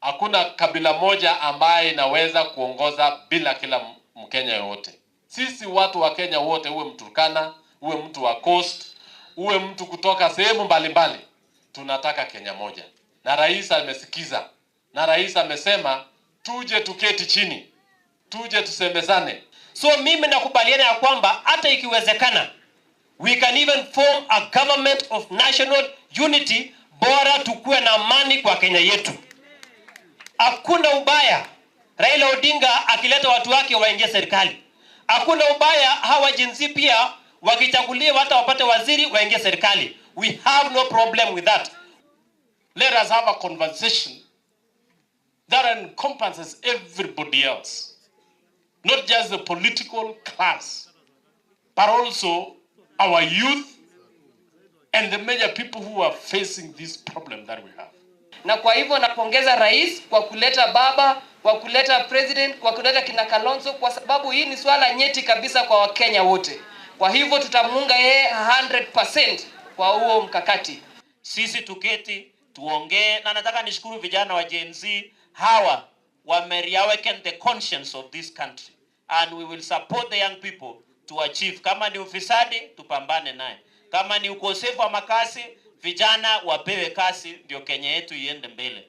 Hakuna kabila moja ambaye inaweza kuongoza bila kila Mkenya yoyote. Sisi watu wa Kenya wote, uwe Mturkana, uwe mtu wa Coast, uwe mtu kutoka sehemu mbalimbali, tunataka Kenya moja. Na rais amesikiza, na rais amesema tuje tuketi chini, tuje tusemezane. So mimi nakubaliana ya kwamba hata ikiwezekana we can even form a government of national unity, bora tukuwe na amani kwa Kenya yetu. Hakuna ubaya Raila Odinga akileta watu wake waingie serikali. Hakuna ubaya hawa Gen Z pia wakichaguliwa hata wapate waziri waingie serikali. We have no problem with that. Let us have a conversation that encompasses everybody else, not just the political class, but also our youth and the major people who are facing this problem that we have. Na kwa hivyo napongeza rais kwa kuleta baba, kwa kuleta president, kwa kuleta kina Kalonzo, kwa sababu hii ni swala nyeti kabisa kwa Wakenya wote. Kwa hivyo tutamuunga yeye 100% kwa huo mkakati. Sisi tuketi tuongee, na nataka nishukuru vijana wa Gen Z hawa wame reawaken the conscience of this country and we will support the young people to achieve. Kama ni ufisadi tupambane naye, kama ni ukosefu wa makazi, vijana wapewe kazi, ndio Kenya yetu iende mbele.